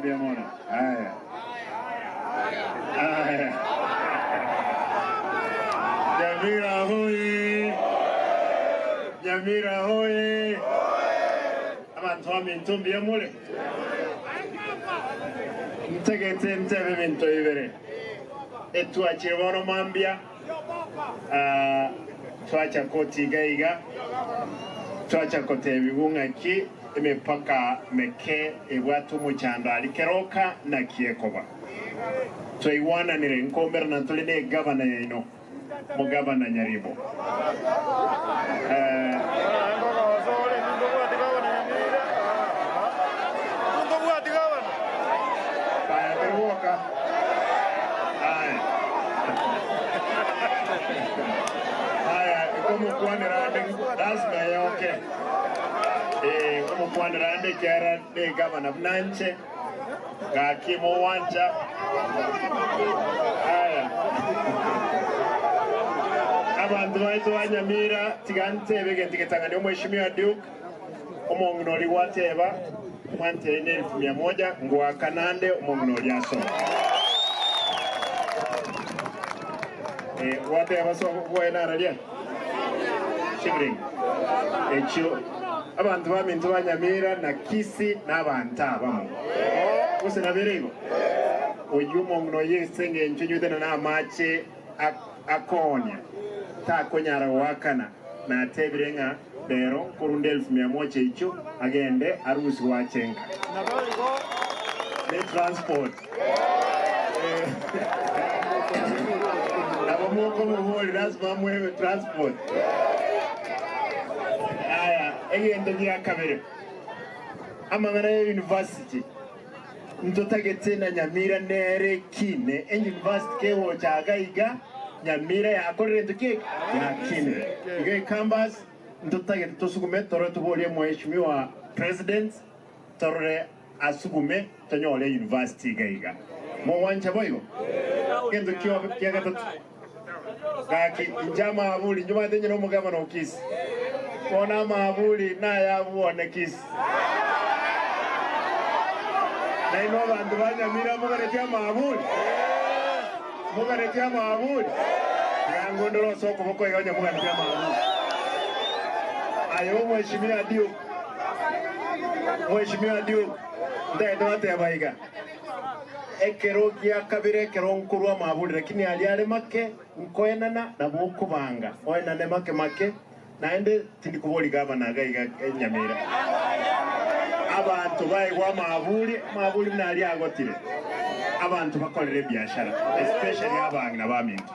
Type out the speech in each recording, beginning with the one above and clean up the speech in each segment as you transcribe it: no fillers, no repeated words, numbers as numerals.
Mbuya mono. Aya. Aya. Nyamira hoye! Nyamira hoye! Abanto baminto mbuya more? Ntagete ntebe ebinto bibere. Etwachire bono mambia, ah, twacha kotiga iga, twacha kotebigwa ng'aki emepaka meke ebwate omochando aria keroka naki ekoba. Twaigwananire nkomerana tore ne egavana yaino, Mogavana Nyaribo. Eh, Aya tori gwoka. Aya. Aya nkomokwanera ande lazima eyoke. Eh, nkomokwanera ande ekiagera ne egavana buna inche. Gaki mogwancha. Aya. Abanto baito ba Nyamira tiga ntebe egento getang'ani omweshimiwa Duke omong'ina oria gwateba mwantebie ne elfu mia moja ngoaka nande omong'ina oria asome. Eh, gwateba so bwoye nararia Shivering echio abanto baminto ba Nyamira na Kisii na abanto abamo. Gose nabere igo? Oyio omong'ina oyio ase engencho onywetana na amache akoonia, takonyara goakana, natebire ng'a rero nkorunda elfu mia moja echio agende arusigwe ache nka. Ne transport. Nabo mokomoboria lasima amoewe transport. Aya, egento gia kabere, amang'ana ya university ntotagete na Nyamira nere ekine, euniversity kegocha iga iga, Nyamira yakorire gento ki eke? Yakinire. Iga ecampus ntotagete tosugume torore toborie Mheshimiwa President torore asugume tonyore university iga iga. Mogwancha boigo? Gento kio kia gatato. Gaki inche amaaburi inche omanyete inche nomogabana o Kisii. Bono amaaburi nayabwane Kisii. Nainwe abanto ba Nyamira moganetie amaaburi? Moganetie amaaburi? Tiga ngondore ase okoboko iga onye moganetie amaaburi. Aye omweshimiwa Duke, Mweshimiwa Duke, ntagete goteba iga. Ekero gia kabere ekero nkorwa amaburi, lakini aria are make nkoenana, nabo okobanga oenane make make, naende tindi koboria gavana iga iga Nyamira. Abanto baegwe amaburi, amaburi buna aria agotire, abanto bakorere ebiashara especially abang'ina baminto.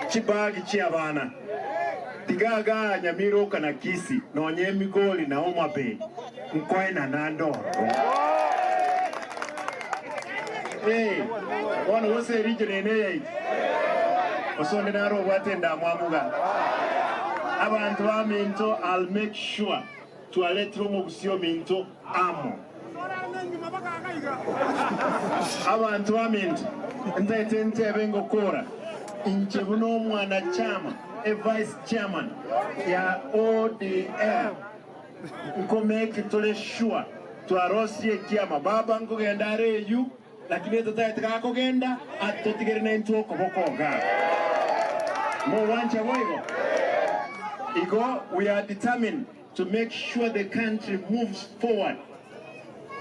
Chibagi chiabana tiga igaa Nyamira oka na Kisii nonya Emigori na Homa Bay. Nkoenana ande ororo. Ee, bono gose ericho nene eyaito, gose onde naro obwate endamwamu iga. Abanto baminto, I'll make sure twaretire omogusii ominto amo. Abanto baminto, ntaete ntebe ngokora inche buna omwanachama, e vice chairman ya ODM. Nkomeki tore sure twarosirie ekiama baba nkogenda are eyio lakini etotagete gakogenda atotigere naintwe okoboko igaa. Mogwancha boigo? Igo we are determined to make sure the country moves forward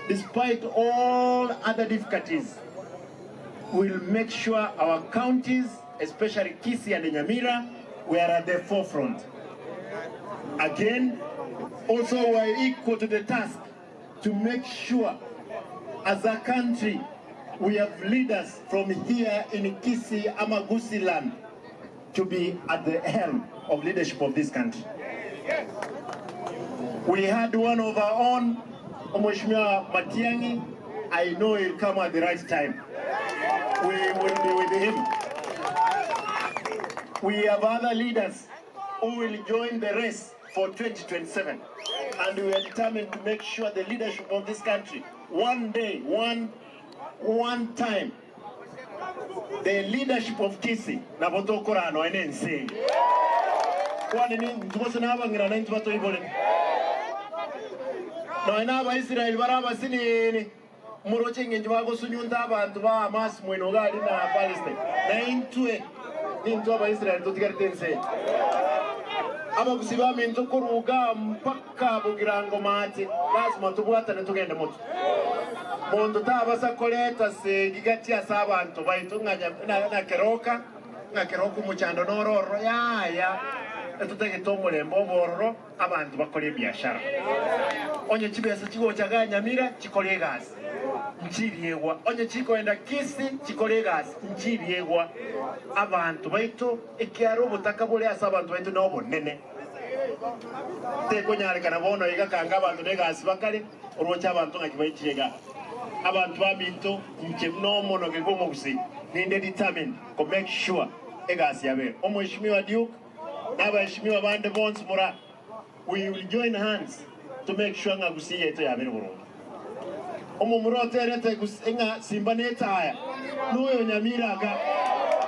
despite all other difficulties we'll make sure our counties especially Kisii and Nyamira we are at the forefront. Again, also we are equal to the task to make sure as a country we have leaders from here in Kisii Amagusi land to be at the helm of leadership of this country. We had one of our own, Mheshimiwa Matiang'i. I know he'll come at the right time. We will be with him. We have other leaders who will join the race for 2027 and we are determined to make sure the leadership of this country one day, one, one time, the leadership of Kisii nabo tokorana nonya nense eye. Kwani intwe gose nabang'ina na intwe batoiborete? Nonya na Abaisraeli bare abasinini. Moroche engencho bagosunyunta abanto ba Hamas moino iga aria na Palestine. Na intwe nintwe Abaisraeli totigarete ense eye. Abagusii baminto korwa igaa mpaka bogirango mache, lasima tobwatane togende motwe. Monto tabasa koreta segi gati ase abanto baito ng'a na keroka, ng'a keroka omochando noro ororo, yaya, etotagete omorembe obororo. Abanto bakore ebiashara. Onye chibesa chigocha igaa Nyamira, chikore egasi, nchiriegwa. Onye chikoenda Kisii, chikore egasi, nchiriegwa. Abanto baito, ekiagera obotaka bore ase abanto baito nobonene. Tekonyarekana bono iga kanga abanto negasi bakare, oroche abanto ng'aki baichire igaa. Abanto baminto, inche buna omonoge bw'omogusii, ninde determined ko make sure egasi yabeire. Omweshimiwa Duke. na abaheshimiwa bande bonsi mora, we will join hands to make sure ng'a Gusii yaito yabere boronge. Omomura oterete ng'a Simba netaya noyo Nyamira aga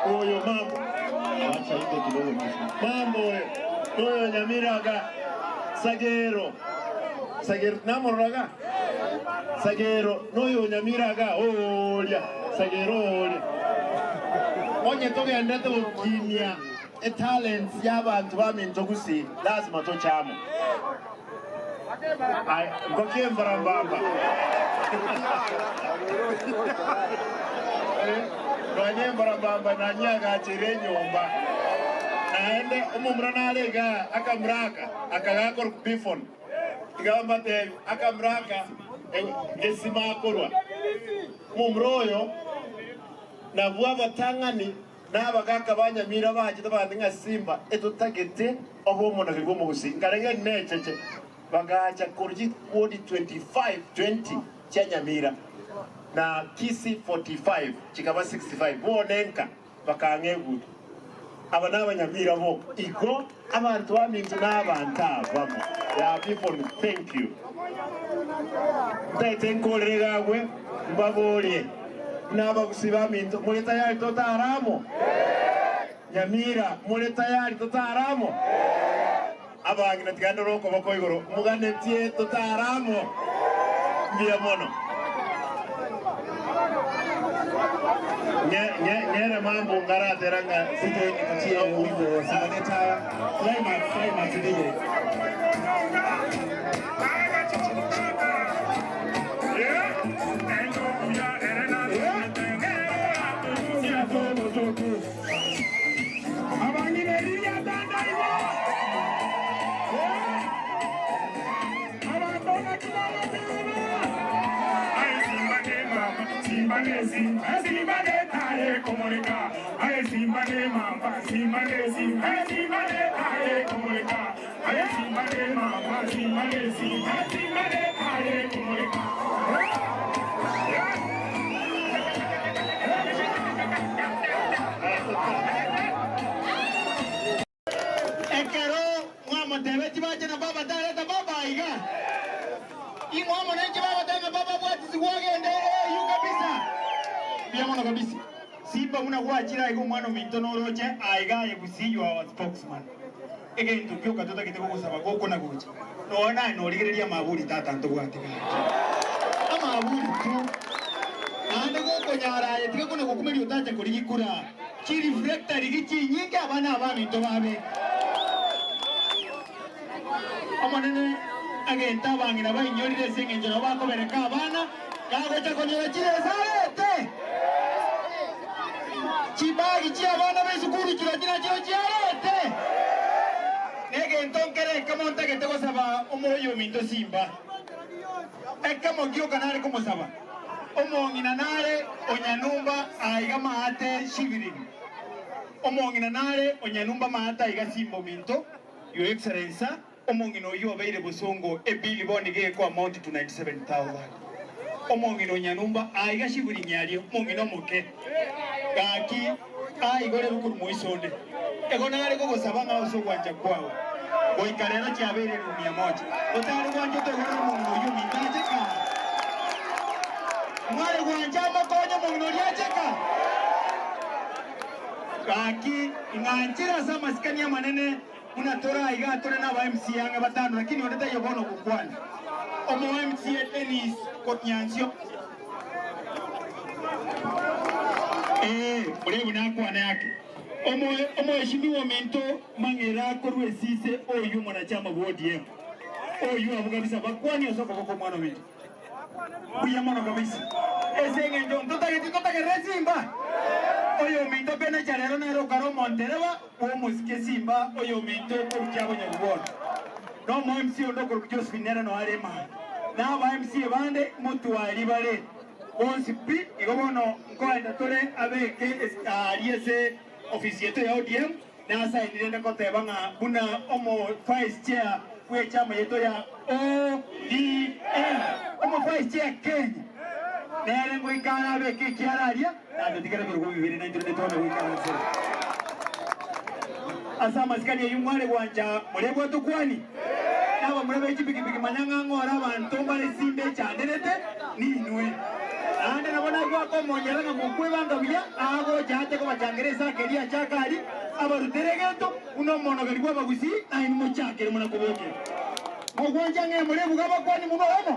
oyo mambo Wacha inde kidogo mheshimiwa. Mambo oyo noyo Nyamira aga Sagero Sagero namorora aga Sagero noyo Nyamira aga oria Sagero oria onye togendete gokinia Etalents y'abanto baminto gusii lasima toche amo. Aye ngokia embarambamba. Eh, nonya embarambamba nanyeagacheire enyomba. Naende omomura nare igaa akamura aka akagakorwa Bifon. Tiga mbatebi akamura aka gesima akorwa. Omomura oyo nabwo abatang'ani Na abagaaka ba Nyamira bachete bagati ng'a Simba etotagete obe omonogeri bw'omogusii. Nkarenge necheche bagacha korwa chiwodi 25 20 chia Nyamira na Kisii 45 chikaba 65 bono enka bakang'a egutu. Aba nabanyamira boka. Igo abanto baminto nabanto abamo. Ya people thank you. Ntaete nkorere gagwe mbaborie buna abagusii baminto more tayari totare amo? Nyamira more tayari totare amo? Abang'ina tiga ndore okoboko igoro moganetie totare amo? Mbuya mono. Ng'ere mambo ngaratera ng'a DJ nipatie wimbo wa Simba Netaya. Climax, climax DJ. Ekero mwamotebetie bache na baba tareta baba aiga, ing'o amo nainche bagoteba ng'a baba abwatisigwe agende eyio kabisa. Mbuya mono kabisa. Simba buna gwachire aiga omwana ominto noroche aiga aye Gusii you are our spokesman. Egento gioka totagete gogosaba gokona gocha nonya naye norigereria amaburi tata ntobwate gaki. Amaburi tu. Naende gokonyara aye tiga kona gokumeria otacha korigia kura. Chireflector rigia chinyinge abana abaminto babe. Omonene agente abang'ina bainyorire ase engencho nabo bakobereka abana, gagocha konyora chiresa arete. Chibagi chi'abana b'esukuru chirochio nachio chiarete. Negento nkere ekemo ntagete gosaba omoyio ominto Simba. Ekemo gioka nare komosaba, omong'ina nare onyanumba aiga maate shivering. Omong'ina nare onyanumba maate aiga Simba ominto, Your Excellency, omong'ina oyio obeire bosongo ebill bono iga eko amount to 97,000. Omong'ina onyanumba aiga shivering aria, omong'ina omoke. Gaki aigorerwe korwa moisonde. Igo nare gogosaba ng'a ase ogwancha kwao, goika rero chiabeire erumia mocha, otare gwancha otoigorere omong'ina oyio ominto ache kaa. Mware gwancha amokonye omong'ina oria ache kaa? Gaki, ing'anchire ase amasikani amanene buna tore aiga tore naba MCA ang'e batano, lakini onde taiyo bono ogokwana. Omo MCA Dennis korwa Nyansiongo. Ee, murebu nakwane ake. Omo- Omoheshimiwa ominto mang'era akorwa esise oyu omonachama bwa ODM. Oyu abwo kabisa bakwani ase okoboko omwana ominto. Buya mono kabisa. Ase eng'encho ntotageti totagerere simba. Oyo ominto Benacha rero nere okare omontereba bw'omosike simba oyo ominto okorukia abanyabubono. Na omo MC onde okorokwa Josephine nere noare emanga. Na aba MC bande motwari bare bonsi pi igo bono nkoenda tore abeke aria ase ofisi yetu ya ODM nasainire nde koteba ng'a buna omo vice chair bw'echama yetu ya ODM omo vice chair Kenya nere ngoikara abeke ekiara aria natotigere ebirogo bibere naintwe rende twane goikaransera ase amasikani ayio mware gwancha morebwate okwani nabamura be chipikipiki manya ng'a ng'ore abanto mbare simba echanderete ninwe naende nabo nagoaka omonyera ng'a mokwebanga buya agocha ache kobachangera esaka eria achaka aria abarutere egento buna omonogeri bw'abagusii nainwe mochakere muna kobokera mogwancha ng'a morebuga abakwani muno omo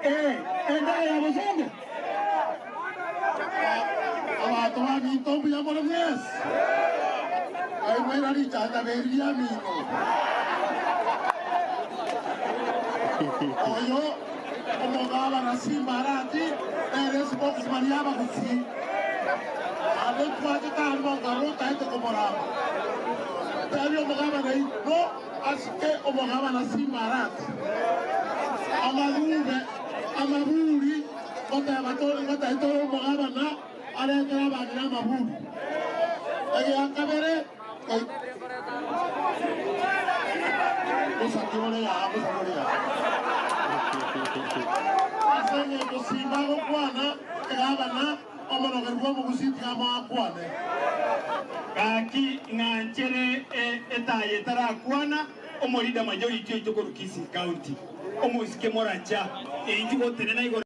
ee endaga ya bosongo Abanto baminto mbuya more mwensi, naigwera richanjana eri riamino. Oyo omogabana Simba Arati nere spokesman y'abagusii. Naende ntwachete aria bonkaro otaete komorama. Tebia omogabana ino asike omogabana Simba Arati. Amarube, amaburi, ngoteba tore ngotaete tore omogabana aretere abang'ina amaburi. Egia kabere, mosaki ore yaa, mosaki ore yaa. Ase eng'encho Simba agokwana, egabana, omonogeri bw'omogusii tiga amoakwane. Gaki ng'anchere etayo etarakwana omorida majority oito korwa Kisii County omosike moracha inchu gotenena igoro.